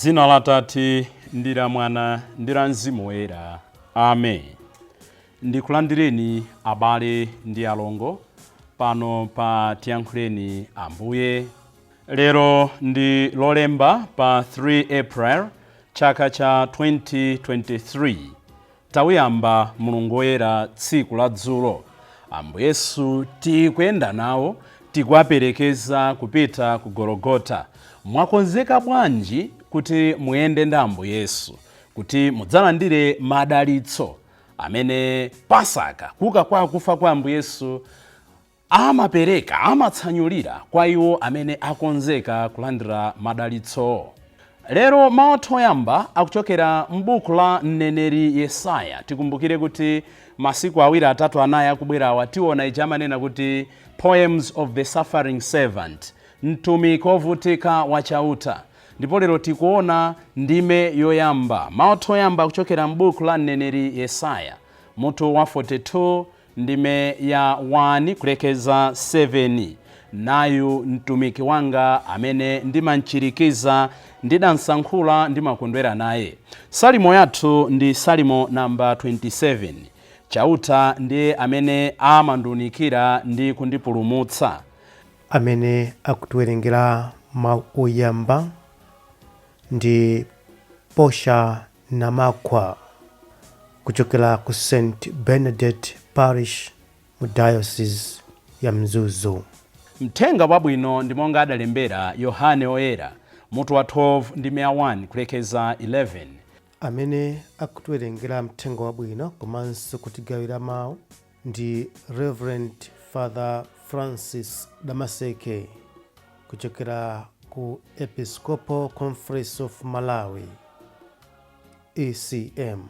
Dzina la Tate ndi la Mwana ndi la Mzimu Woyera. Amen. Ndikulandireni abale ndi alongo pano pa Tiyankhuleni Ambuye. Lero ndi Lolemba pa 3 April chaka cha 2023. Tawuyamba Mulungu Woyera tsiku la dzulo. Ambuye Yesu tikuyenda nawo, tikuwaperekeza kupita ku Gologota. Mwakonzeka bwanji kuti muyende ndi Ambuye Yesu kuti mudzalandire madalitso amene Pasaka, kuuka kwa akufa kwa Ambuye Yesu, amapereka, amatsanyulira kwa iwo amene akonzeka kulandira madalitso? Lero mawu athu oyamba akuchokera m'buku la mneneri Yesaya. Tikumbukire kuti masiku 2, 3, 4 akubwerawa tiona ija amanena kuti Poems of the Suffering Servant, mtumiki wovutika wa Chauta. Ndipo lero tikuona ndime yoyamba. Mawu athu oyamba akuchokera m'buku la mneneri Yesaya, mutu wa 42, ndime ya 1 kulekeza 7. Nayu mtumiki wanga amene ndimamchirikiza, ndidamsankhula, ndimakondwera naye. Salimo yathu ndi Salimo namba 27. Chauta ndiye amene amandiunikira ndi kundipulumutsa. Amene akutiwerengera mawu oyamba ndi Posha Namakwa kuchokera ku St Bernadette Parish mu Diocese ya Mzuzu. Mthenga Wabwino ndi monga adalembera Yohane Oyera, mutu wa 12, ndime ya 1 kulekeza 11. Amene akutiwerengera mthenga wabwino komanso kutigawira mawu ndi Reverend Father Francis Damaseke kuchokera ku Episcopal Conference of Malawi, ECM.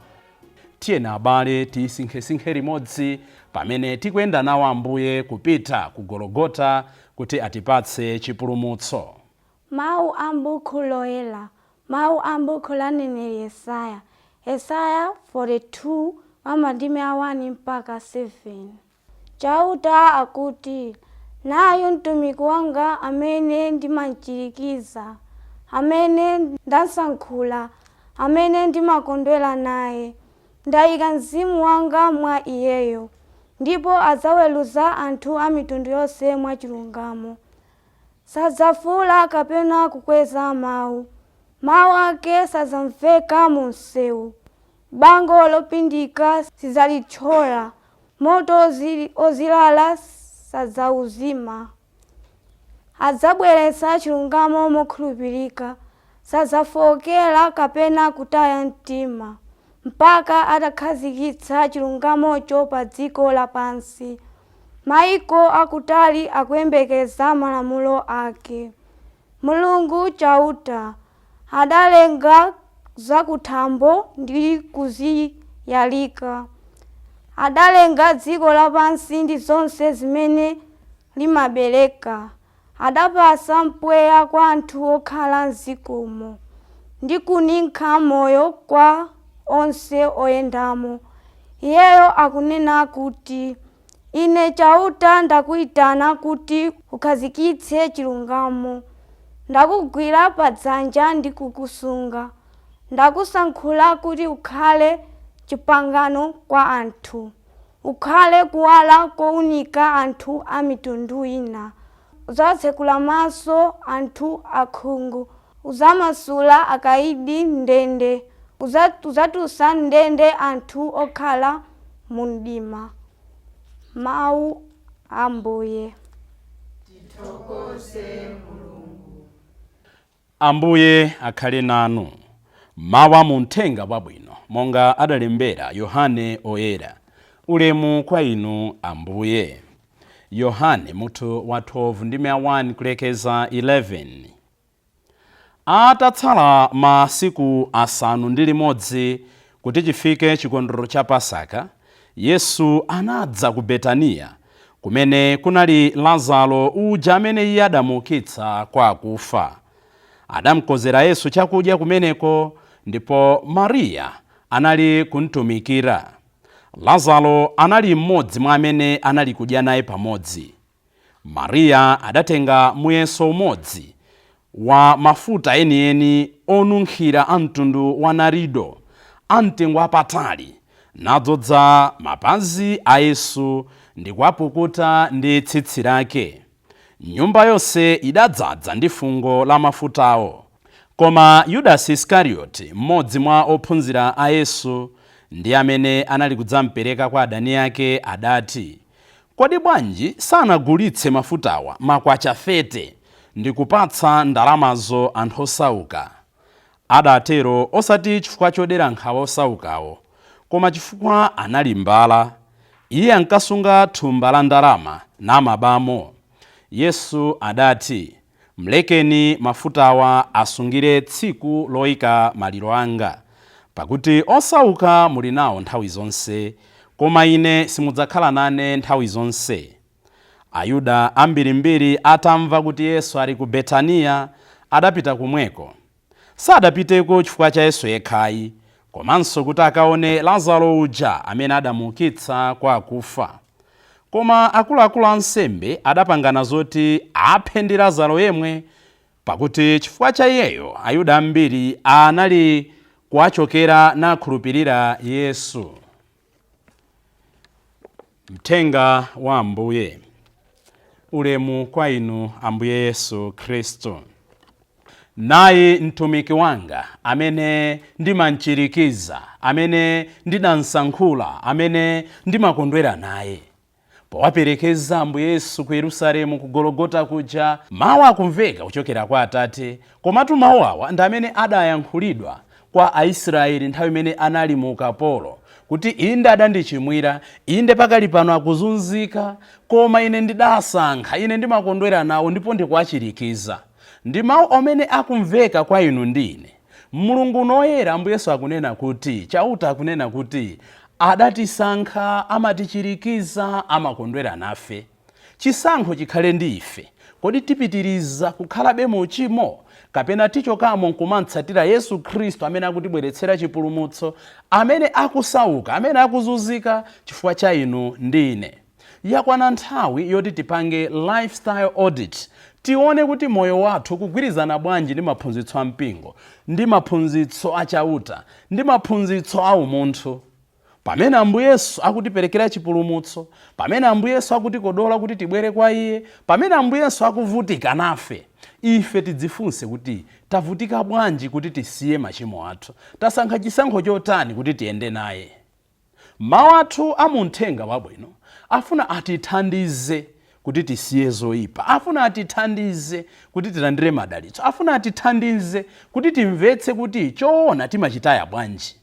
Tiyeni abale, tisinkhesinkhe limodzi pamene tikuyenda nawo Ambuye kupita ku Gologota kuti atipatse chipulumutso. Mawu a m'buku loyera. Mawu a m'buku la mneneri Yesaya. Yesaya 42, wa ndime a 1 mpaka 7. Chauta akuti, "Nayu mtumiki wanga amene ndimamchirikiza, amene ndasankhula, amene ndimakondwera naye. Ndayika mzimu wanga mwa iyeyo, ndipo adzaweruza anthu a mitundu yonse mwachilungamo. Sadzafuula kapena kukweza mawu, mawu ake sadzamveka mu msewu. Bango lopindika sidzalithyola, moto ozilala sadzauzima. Adzabweretsa chilungamo mokhulupirika, sadzafowokera kapena kutaya mtima mpaka atakhazikitsa chilungamocho pa dziko lapansi. Maiko akutali akuyembekeza malamulo ake. Mulungu Chauta adalenga zakuthambo ndi kuziyalika, adalenga dziko lapansi ndi zonse zimene limabereka. Adapasa mpweya kwa anthu okhala m'dzikomo ndi kuninkha moyo kwa onse oyendamo. Iyeyo akunena kuti, 'Ine Chauta ndakuyitana kuti ukhazikitse chilungamo. Ndakugwira padzanja ndi kukusunga. Ndakusankhula kuti ukhale chipangano kwa anthu, ukhale kuwala kowunika anthu a mitundu ina. Udzatsekula maso anthu akhungu, udzamasula akayidi m'ndende, udzatulutsa m'ndende anthu okhala mu mdima." Mawu a Ambuye. Tithokoze Mulungu. Ambuye akhale nanu. Mawu mu mthenga wabwino monga adalembera Yohane Oyera. Ulemu kwa inu, Ambuye. Yohane mutu wa 12, ndime ya 1 kulekeza 11. Atatsala masiku 6 kuti chifike chikondwerero cha Pasaka, Yesu anadza ku Betaniya, kumene kunali Lazaro uja amene iye adamuukitsa kwa akufa. Adamkonzera Yesu chakudya kumeneko, ndipo Mariya anali kumtumikira. Lazaro anali mmodzi mwa amene anali kudya naye pamodzi. Mariya adatenga muyeso umodzi. Wa mafuta enieni onunkhira a mtundu wa narido, amtengo apatali, nadzodza mapazi a Yesu ndi kuwapukuta ndi tsitsi lake. Nyumba yonse idadzaza ndi fungo la mafutawo. Koma Yudasi Isikarioti, mmodzi mwa ophunzira a Yesu, ndi amene anali kudzampereka kwa adani ake, adati, "Kodi bwanji sanagulitse mafutawa makwacha 30 ndi kupatsa ndalamazo anthu osauka?" Adatero osati chifukwa chodera nkhawa osaukawo, koma chifukwa anali mbala. Iye ankasunga thumba la ndalama namabamo. Yesu adati, "Mlekeni, mafutawa asungire tsiku loyika maliro anga. Pakuti osauka muli nawo nthawi zonse, koma ine simudzakhala nane nthawi zonse." Ayuda ambirimbiri atamva kuti Yesu ali ku Betaniya, adapita kumweko. Sadapiteko chifukwa cha Yesu yekhayi, komanso kuti akaone Lazaro uja amene adamuukitsa kwa akufa. Koma akuluakulu ansembe adapangana zoti aphe ndi Lazaro yemwe, pakuti chifukwa cha iyeyo Ayuda ambiri anali kuwachokera nakhulupirira Yesu. Mthenga wa Ambuye. Ulemu kwa inu, Ambuye Yesu Khristu. Nayi mtumiki wanga amene ndimamchirikiza, amene ndidamsankhula, amene ndimakondwera naye. Powaperekeza Ambuye Yesu ku Yerusalemu, ku Gologota kuja, mawu akumveka kuchokera kwa Atate. Komatu mawu awa ndi amene adayankhulidwa kwa Aisraeli nthawi imene anali mu ukapolo, kuti inde adandichimwira, inde pakali pano akuzunzika, koma ine ndidasankha, ine ndimakondwera nawo ndipo ndikuwachirikiza. Ndi mawu amene akumveka kwa inu ndi ine. Mulungu noyera, Ambuye Yesu akunena kuti, Chauta akunena kuti adatisankha, amatichirikiza, amakondwera nafe. Chisankho chikhale ndi ife. Kodi tipitiriza kukhalabe mu uchimo, kapena tichokamo nkumatsatira Yesu Khristu amene akutibweretsera chipulumutso, amene akusauka, amene akuzunzika chifukwa cha inu ndi ine? Yakwana nthawi yoti tipange lifestyle audit, tione kuti moyo wathu kugwirizana bwanji ndi maphunzitso a mpingo, ndi maphunzitso a Chauta, ndi maphunzitso a umunthu. Pamene Ambuye Yesu akutiperekera chipulumutso, pamene Ambuye Yesu akutikodola kuti tibwere kwa iye, pamene Ambuye Yesu akuvutika nafe, ife tidzifunse kuti tavutika bwanji kuti tisiye machimo athu, tasankha chisankho chotani kuti tiyende naye. Mawu athu amuthenga wabwino afuna atithandize kuti tisiye zoyipa, afuna atithandize kuti tilandire madalitso, afuna atithandize kuti timvetse kuti choona timachitaya bwanji.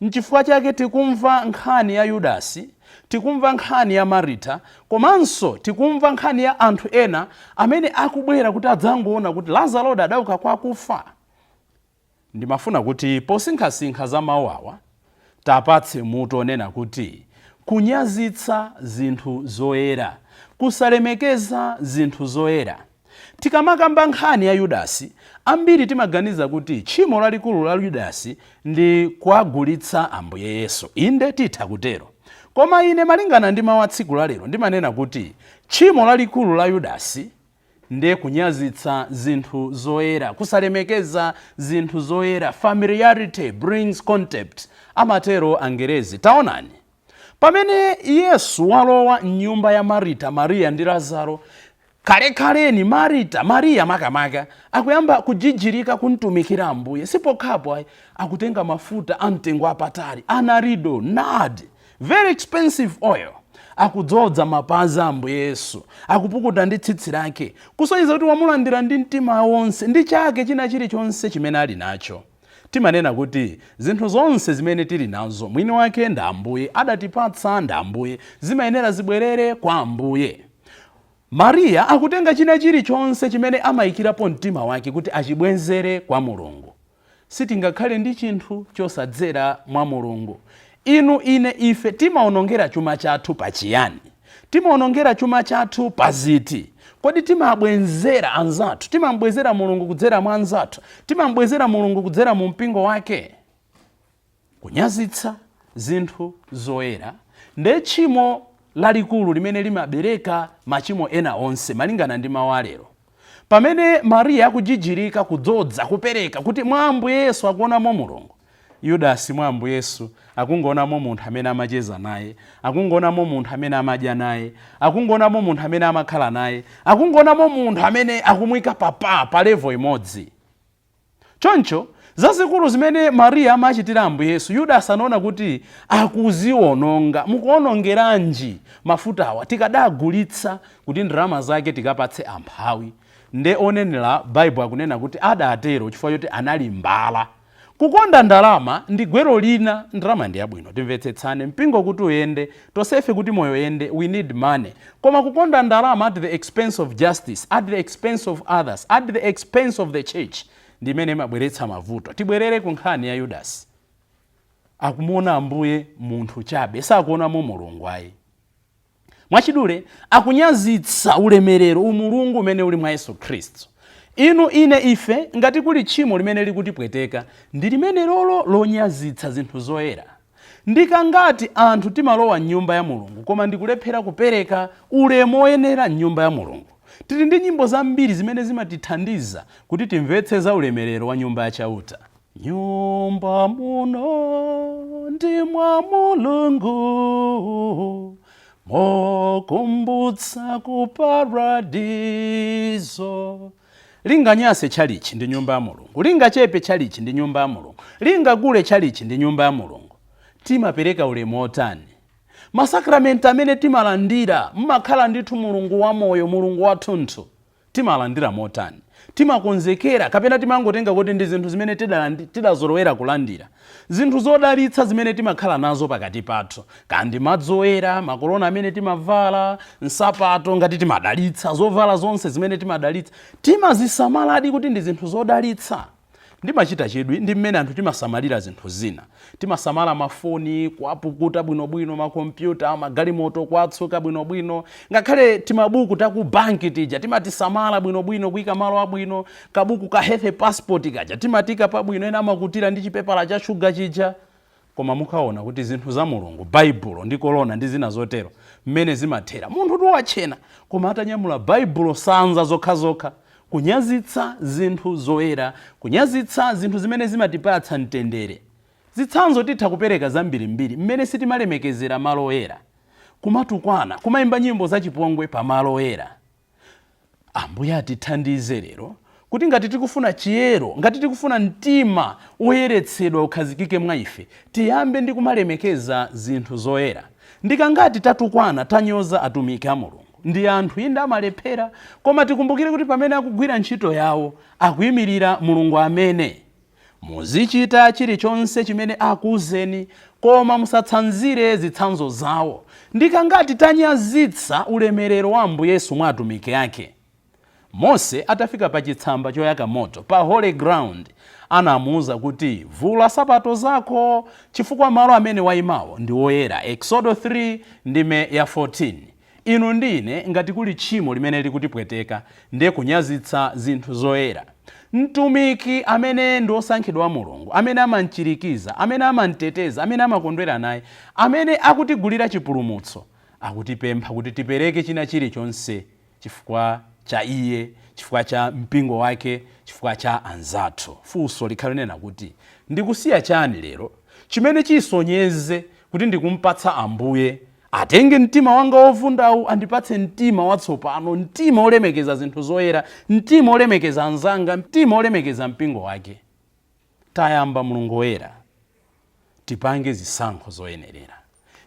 Nchifukwa chake tikumva nkhani ya Yudasi, tikumva nkhani ya Marita, komanso tikumva nkhani ya anthu ena amene akubwera kuti adzangoona kuti Lazaro adauka kwa akufa. Ndimafuna kuti posinkhasinkha za mawu awa tapatse mutu onena kuti kunyazitsa zinthu zoyera, kusalemekeza zinthu zoyera. Tikamakamba nkhani ya Yudasi, ambiri timaganiza kuti tchimo lalikulu la Yudasi ndi kuwagulitsa Ambuye Yesu. Inde, titha kutero, koma ine malingana ndi mawu a tsiku lalero ndimanena kuti tchimo lalikulu la Yudasi ndiye kunyazitsa zinthu zoyera, kusalemekeza zinthu zoyera. Familiarity brings contempt, amatero Angerezi. Taonani pamene Yesu walowa mnyumba ya Marita, Mariya ndi Lazaro. Kalekhaleni Marita, Mariya makamaka, akuyamba kujijirika kumtumikira Ambuye. Sipokhapo ayi, akutenga mafuta amtengo apatali, anarido, nard, very expensive oil, akudzodza mapazi a Ambuye Yesu, akupukuta ndi tsitsi lake, kusonyeza kuti wamulandira ndi mtima wonse, ndi chake china chilichonse chimene ali nacho. Timanena kuti zinthu zonse zimene tili nazo, mwini wake ndi Ambuye, adatipatsa ndi Ambuye, zimayenera zibwerere kwa Ambuye. Mariya akutenga china chilichonse chimene amayikirapo mtima wake kuti achibwezere kwa Mulungu. Sitingakhale ndi chinthu chosadzera mwa Mulungu. Inu, ine, ife timaonongera chuma chathu pachiyani? Timaonongera chuma chathu paziti? Kodi timabwenzera anzathu, timambwezera Mulungu kudzera mwa anzathu, timambwezera Mulungu kudzera mu mpingo wake? Kunyazitsa zinthu zoyera ndiye tchimo lalikulu limene limabereka machimo ena onse, malingana ndi mawu alero. Pamene Mariya akujijirika kudzodza, kupereka kuti mwa Ambuye Yesu akuonamo Mulungu, Yudasi mwa Ambuye Yesu akungoonamo munthu amene amacheza naye, akungoonamo munthu amene amadya naye, akungoonamo munthu amene amakhala naye, akungoonamo munthu amene akumuyika pa level imodzi. Choncho zazikulu zimene Mariya amachitira Ambuye Yesu, Yudasi anaona kuti akuziwononga. Mukuwonongeranji mafutawa? Tikadagulitsa kuti ndalama zake tikapatse amphawi. Nde onenera Baibulo akunena kuti adatero chifukwa choti anali mbala. Kukonda ndalama ndi gwero lina. Ndalama ndi yabwino, timvetsetsane. Mpingo kuti uyende, tonsefe kuti moyo uyende, we need money. Koma kukonda ndalama at the expense of justice, at the expense of others, at the expense of the church, ndi imene imabweretsa mavuto. Tibwerere ku nkhani ya Yudasi. Akumuona Ambuye munthu chabe, sakuonamo Mulungu ayi. Mwachidule, akunyazitsa ulemerero, umulungu umene uli mwa Yesu Khristu. Inu, ine, ife, ngati kuli tchimo limene likutipweteka, ndi limene lolo lonyazitsa zinthu zoyera. Ndikangati anthu timalowa mnyumba ya Mulungu koma ndikulephera kupereka ulemu woyenera mnyumba ya Mulungu? Tili ndi nyimbo zambiri zimene zimatithandiza kuti timvetse za ulemerero wa nyumba ya Chauta. Nyumba muno ndi mwa Mulungu, mokumbutsa ku paradiso. Linganyase tchalichi ndi nyumba ya Mulungu, lingachepe tchalichi ndi nyumba ya Mulungu, lingakule tchalichi ndi nyumba ya Mulungu. Timapereka ulemu otani? Masakramenti amene timalandira, mmakhala ndithu Mulungu wamoyo, Mulungu wathunthu, timalandira motani? Timakonzekera kapena timangotenga kuti ndi zinthu zimene tidazolowera kulandira? Zinthu zodalitsa zimene timakhala nazo pakati pathu, kandi madzi oyera, makolona amene timavala, nsapato ngati timadalitsa, zovala zonse zimene timadalitsa, timazisamaladi kuti ndi zinthu zodalitsa? Ndimachita chidwi ndi mmene anthu timasamalira zinthu zina. Timasamala mafoni, kuwapukuta bwinobwino, makompyuta, magalimoto kuwatsuka bwinobwino, ngakhale timabuku taku banki tija timatisamala bwinobwino, kuyika malo abwino. Kabuku ka health passport kaja timatika pabwino, ena amakutira ndi chipepala cha shuga chija. Koma mukaona kuti zinthu za Mulungu, Baibulo ndi kolona ndi zina zotero, mmene zimathera, munthu tiwatchena koma atanyamula Baibulo sanza zokhazokha. Kunyazitsa zinthu zoyera, kunyazitsa zinthu zimene zimatipatsa mtendere. Zitsanzo titha kupereka zambirimbiri mmene sitimalemekezera malo oyera, kumatukwana, kumayimba nyimbo zachipongwe pa malo oyera. Ambuye atithandize lero kuti ngati tikufuna chiyero, ngati tikufuna mtima woyeretsedwa ukhazikike mwa ife, tiyambe ndi kumalemekeza zinthu zoyera. Ndikangati tatukwana, tanyoza atumiki a Mulungu? Ndi anthu, inde, amalephera, koma tikumbukire kuti pamene akugwira ntchito yawo, akuyimirira Mulungu amene muzichita chilichonse chimene akuwuzeni, koma musatsanzire zitsanzo zawo. Ndikangati tanyazitsa ulemerero wa Ambuye Yesu mwa atumiki ake? Mose atafika pa chitsamba choyaka moto, pa holy ground, anamuwuza kuti, "Vula sapato zako chifukwa malo amene wayimawo ndi woyera." Exodo 3 ndime ya 14. Inu ndi ine, ngati kuli tchimo limene likutipweteka, ndiye kunyazitsa zinthu zoyera. Mtumiki amene ndi osankhidwa wa Mulungu, amene amamchirikiza, amene amamteteza, amene amakondwera naye, amene akutigulira chipulumutso, akutipempha kuti tipereke china chilichonse chifukwa cha iye, chifukwa cha mpingo wake, chifukwa cha anzathu. Funso likhale nena kuti, ndikusiya chani lero chimene chisonyeze kuti ndikumpatsa Ambuye atenge mtima wanga wovundawu, andipatse mtima watsopano, mtima olemekeza zinthu zoyera, mtima olemekeza anzanga, mtima olemekeza mpingo wake? Tayamba Mulungu woyera, tipange zisankho zoyenerera,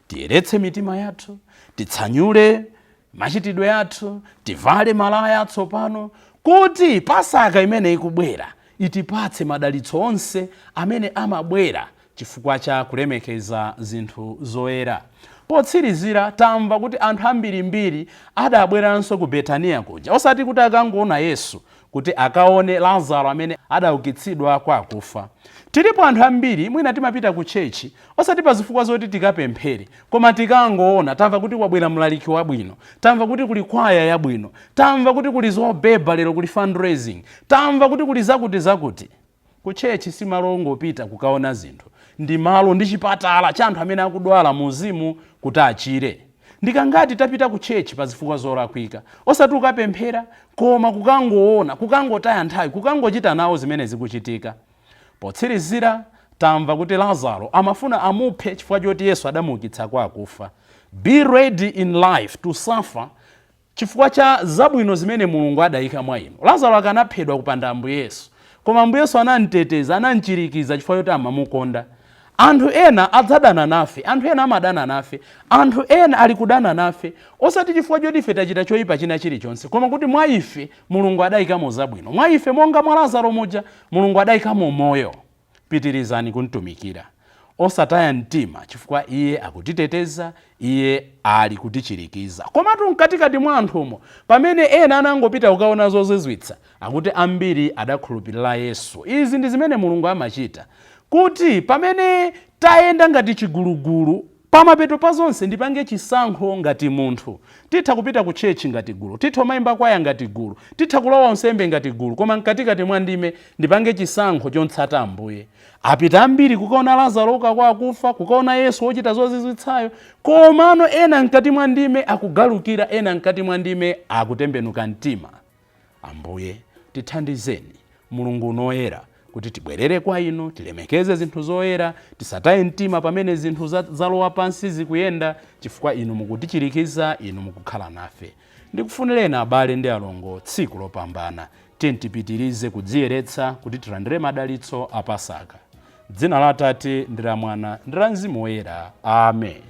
tiyeretse mitima yathu, titsanyule machitidwe athu, tivale malaya atsopano, kuti Pasaka imene ikubwera itipatse madalitso onse amene amabwera chifukwa cha kulemekeza zinthu zoyera. Potsirizira, tamva kuti anthu ambirimbiri adabweranso ku Betaniya kuja, osati kuti akangoona Yesu, kuti akaone Lazaro amene adaukitsidwa kwa akufa. Tilipo anthu ambiri mwina timapita ku church osati pa zifukwa zoti tikapemphere, koma tikangoona. Tamva kuti kwabwera mlaliki wabwino, tamva kuti kuli kwaya yabwino, tamva kuti kuli zobeba lero, kuli fundraising, tamva kuti kuli zakuti zakuti. Ku church si malo ongopita kukaona zinthu, ndi malo, ndi chipatala cha anthu amene akudwala muzimu kuti achire. Ndikangati tapita ku church pa zifukwa zolakwika, osati kukapemphera, koma kukangoona, kukangotaya nthawi, kukangochita nawo zimene zikuchitika. Potsirizira tamva kuti Lazaro amafuna amuphe chifukwa choti Yesu adamuukitsa kwa akufa. Be ready in life to suffer chifukwa cha zabwino zimene Mulungu adayika mwa inu. Lazaro akanaphedwa kupanda Ambuye Yesu, koma Ambuye Yesu anamteteza, anamchirikiza chifukwa choti amamukonda. Anthu ena adzadana nafe, anthu ena amadana nafe, anthu ena ali kudana nafe, osati chifukwa choti ife tachita choyipa china chilichonse, koma kuti mwa ife Mulungu adayikamo zabwino. Mwa ife, monga mwa Lazaro muja, Mulungu adayikamo moyo. Pitirizani kumtumikira, osataya mtima, chifukwa iye akutiteteza, iye ali kutichirikiza. Komatu mkatikati mwa anthumo, pamene ena anangopita kukaona zozizwitsa, akuti ambiri adakhulupirira Yesu. Izi ndi zimene Mulungu amachita, kuti pamene tayenda ngati chigulugulu, pamapeto pa zonse ndipange chisankho ngati munthu. Titha kupita ku church ngati gulu, titha kumayimba kwaya ngati gulu, titha kulowa unsembe ngati gulu, koma mkatikati mwa ndime ndipange chisankho chotsata Ambuye. Apita ambiri kukaona Lazaro uka kwa akufa, kukaona Yesu wochita zozizwitsayo, komano ena mkati mwa ndime akugalukira, ena mkati mwa ndime akutembenuka mtima. Ambuye, tithandizeni, Mulungu unoyera, kuti tibwerere kwa inu, tilemekeze zinthu zoyera, tisataye mtima pamene zinthu zalowa pansi zikuyenda, chifukwa inu mukutichirikiza, inu mukukhala nafe. Ndikufunireni, abale ndi alongo, tsiku lopambana. Tiye tipitirize kudziyeretsa kuti tilandire madalitso a Pasaka. Dzina la Atate ndi la Mwana ndi la Mzimu Woyera. Amen.